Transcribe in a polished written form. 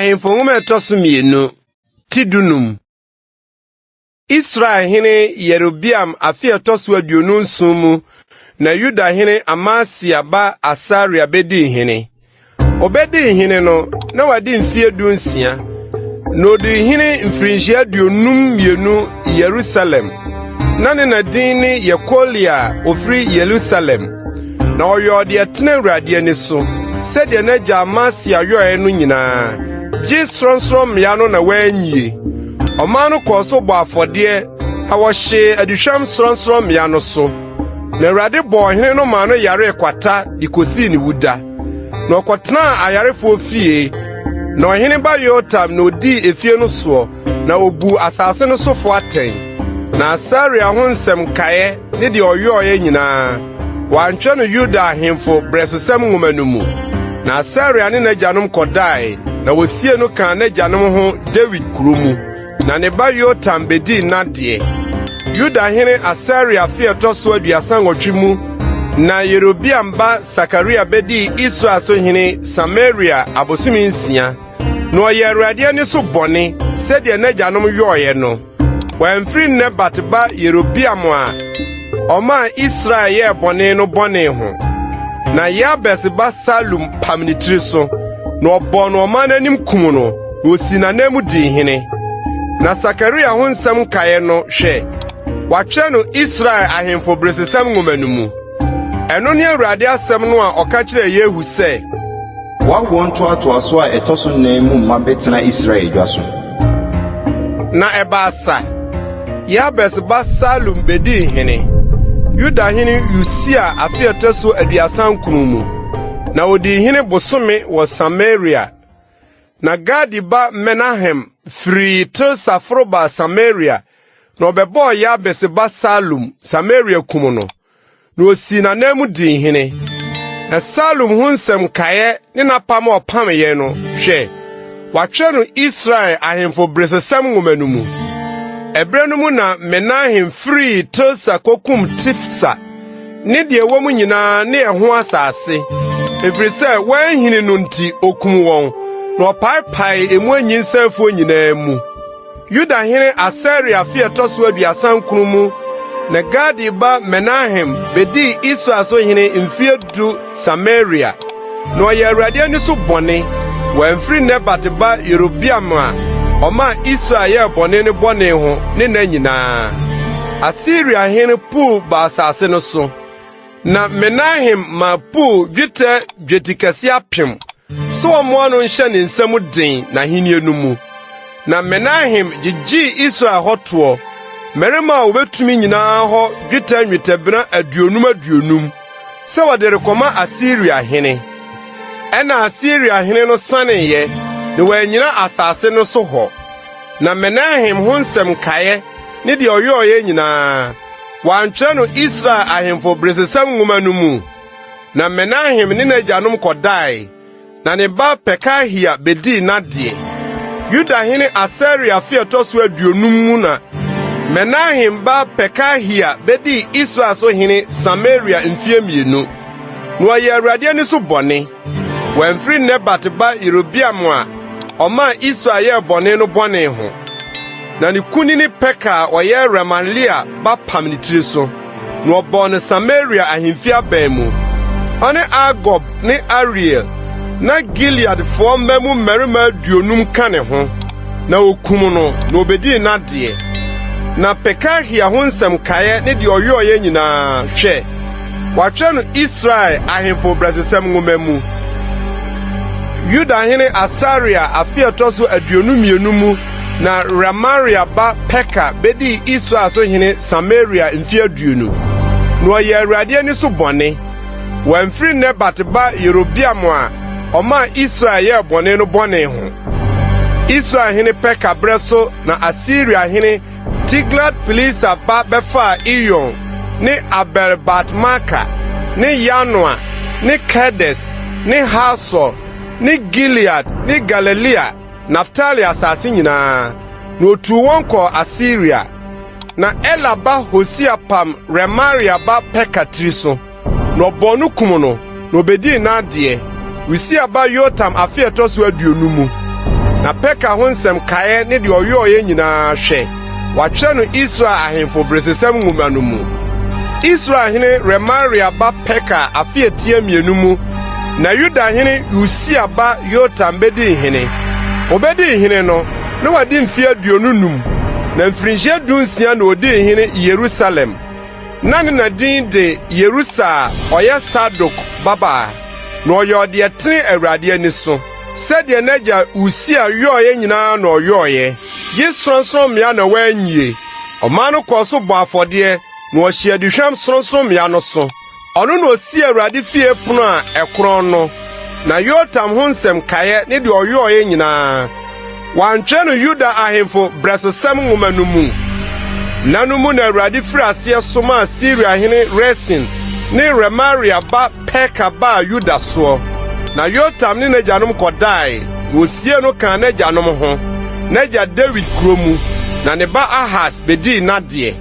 Ahemfo Nwoma a ɛtɔ so mmienu, ti dunum. Israel hene Yerobeam afe a ɛtɔ so 27 mu na Yuda hene Amasia ba Asaria bedii hene. Obedii hene no, na wadi mfe 16, na odii hene mfirinhyia 52 Yerusalem. Na ne na din ne Yekolia a ofiri Yerusalem. Na ɔyɔɔ deɛ ɛtene Awurade ani so, sɛdeɛ n'agya Amasia yɔeɛ no nyinaa, gye sorɔnsorɔmmea no na wanyie. Ɔman no kɔɔ so bɔɔ afɔdeɛ, na wɔhyee aduhwam sorɔnsorɔmmea no so. Na Awurade bɔɔ ɔhene no maa no yaree kwata de kosii ne wuda. Na ɔkɔtenaa ayarefoɔ fie. Na ɔhene ba Yotam na odii efie no soɔ, na obuu asase no sofoɔ atɛn. Na Asaria ho nsɛm nkaeɛ ne deɛ ɔyɔeɛ nyinaa, wɔantwerɛ no Yuda ahemfo berɛsosɛm nwoma no mu. Na Asaria ne n'agyanom kɔdae, na wosiee no kaa n'agyanom ho Dawid kuro mu. Na ne ba Yotam bedii n'adeɛ. Yuda hene Asaria afe a ɛtɔ so 38 mu na Yerobeam ba Sakaria bedii Israel so hene Samaria abosome 6. Na ɔyɛɛ Awurade ani so bɔne sɛdeɛ n'agyanom yɔeɛ no. Wamfiri Nebat ba Yerobeam a ɔmaa Israel yɛɛ bɔne no bɔne ho. Na Yabes ba Salum pam ne tiri so, na ɔbɔɔ no ɔman no anim kum no, na osii n'ananmu dii hene. Na Sakaria ho nsɛm nkaeɛ no, hwɛ, wɔatwerɛ no Israel ahemfo beresesɛm nwoma no mu. Ɛno ne Awurade asɛm no a ɔka kyerɛɛ Yehu sɛ, W'awoɔ ntoatoasoɔ a ɛtɔ so nnan mu mma bɛtena Israel adwa so. Na ɛbaa sa, Yabes ba Salum bedii hene, Yuda hene Usia afe a ɛtɔ so 39 mu, na odii hene bosome wɔ Samaria. Na Gadi ba Menahem firii Tirsa foro baa Samaria, na ɔbɛbɔɔ Yabes ba Salum Samaria kum no. na osii n'ananmu dii hene. Na Salum ho nsɛm nkaeɛ ne n'apam a ɔpameeɛ no, hwɛ, wɔatwerɛ no Israel ahemfo beresosɛm nwoma no mu. Ɛberɛ no mu na Menahem firii Tirsa kokum Tifsa ne deɛ ɛwɔ mu nyinaa ne ɛho asase, ɛfiri sɛ wɔanhini no nti okum wɔn, na ɔpaepaee emu anyinsɛnfoɔ nyinaa mu. Yuda hene Asaria afe a ɛtɔ so 39 mu na Gadi ba Menahem bedii Israel so hene mfe 10 Samaria. Na ɔyɛɛ Awurade ani so bɔne, wamfiri Nebat ba Yerobeam a ɔmaa Israel yɛɛ bɔne no bɔne ho ne nna nyinaa. Asiria hene Pul baa asase no so. Na Menahem maa Pul dwetɛ dwetikɛse 1000 sɛ wɔmmoa no nhyɛ ne nsa mu den n'ahenni no mu. Na Menahem gyigyee Israel hɔ toɔ, mmarima a wobetumi nyinaa hɔ dwetɛ nnwetɛbena aduonum aduonum, sɛ wɔde rekɔma Asiria hene. Ɛnna Asiria hene no saneeɛ, na wannyina asase no so hɔ. Na Menahem ho nsɛm nkaeɛ ne deɛ ɔyɔeɛ nyinaa, wɔantwerɛ no Israel ahemfo beresesɛm nwoma no mu? Na Menahem ne n'agyanom kɔdae, na ne ba Pekahia bedii n'adeɛ. Yuda hene Asaria afe a ɛtɔ so 50 mu na Menahem ba Pekahia bedii Israel so hene Samaria mfeɛ 2. Na ɔyɛɛ Awurade ani so bɔne. Wamfiri Nebat ba Yerobeam a ɔmaa Israel yɛɛ bɔne no bɔne ho. Na ne kunini Peka a ɔyɛ Remalia ba pam ne tiri so, na ɔbɔɔ no Samaria ahemfi aban mu. Ɔne Argob ne Ariel, na Gileadfoɔ mma mu mmarima 50 ka ne ho, na okum no, na obedii n'adeɛ. Na Pekahia ho nsɛm nkaeɛ ne deɛ ɔyɔeɛ nyinaa, hwɛ, Wɔatwerɛ no Israel ahemfo berɛsosɛm nwoma mu. Yuda hene Asaria afe a ɛtɔ so 22 mu na Remalia ba Peka bedii Israel so hene Samaria mfe 20. Na ɔyɛɛ Awurade ani so bɔne. Wamfiri Nebat ba Yerobeam a ɔmaa Israel yɛɛ bɔne no bɔne ho. Israel hene Peka berɛ so na Asiria hene Tiglat-Pileser ba bɛfaa Iyon ne Abel-Bet-Maaka ne Yanoa ne Kedes ne Hasor ne Gilead ne Galilea, Naftali asase nyinaa, na otuu wɔn kɔɔ Asiria. Na Ela ba Hosea pam Remalia ba Peka tiri so. Na ɔbɔɔ no kum no, na obedii n'adeɛ, Usia ba Yotam afe a ɛtɔ so 20 mu. Na Peka ho nsɛm nkaeɛ ne deɛ ɔyɔeɛ nyinaa, hwɛ, wɔatwerɛ no Israel ahemfo beresesɛm nwoma no mu. Israel hene Remalia ba Peka afe a ɛtia mmienu mu na Yuda hene Usia ba Yotam bedii hene. Obedii hene no, na wadi mfe 25, na mfirinhyia 16 na odii hene Yerusalem. Na ne na din de Yerusa a ɔyɛ Sadok babaa. Na ɔyɔɔ deɛ ɛtene Awurade ani so, sɛdeɛ n'agya Usia yɔeɛ nyinaa na ɔyɔeɛ, gye sorɔnsorɔmmea na wanyie. Ɔman no kɔɔ so bɔɔ afɔdeɛ, na wɔhyee aduhwam sorɔnsorɔmmea no so. Ɔno na osii Awurade fie pono a ɛkorɔn no. Na Yotam ho nsɛm nkaeɛ ne deɛ ɔyɔeɛ nyinaa, wɔantwerɛ no Yuda ahemfo Berɛsosɛm Nwoma no mu. Nna no mu na Awurade firii aseɛ somaa Siriahene Resin ne Remalia ba Peka baa Yuda soɔ. Na Yotam ne n'agyanom kɔdae, na wɔsiee no kaa n'agyanom ho, n'agya Dawid kuro mu, na ne ba Ahas bɛdii n'adeɛ.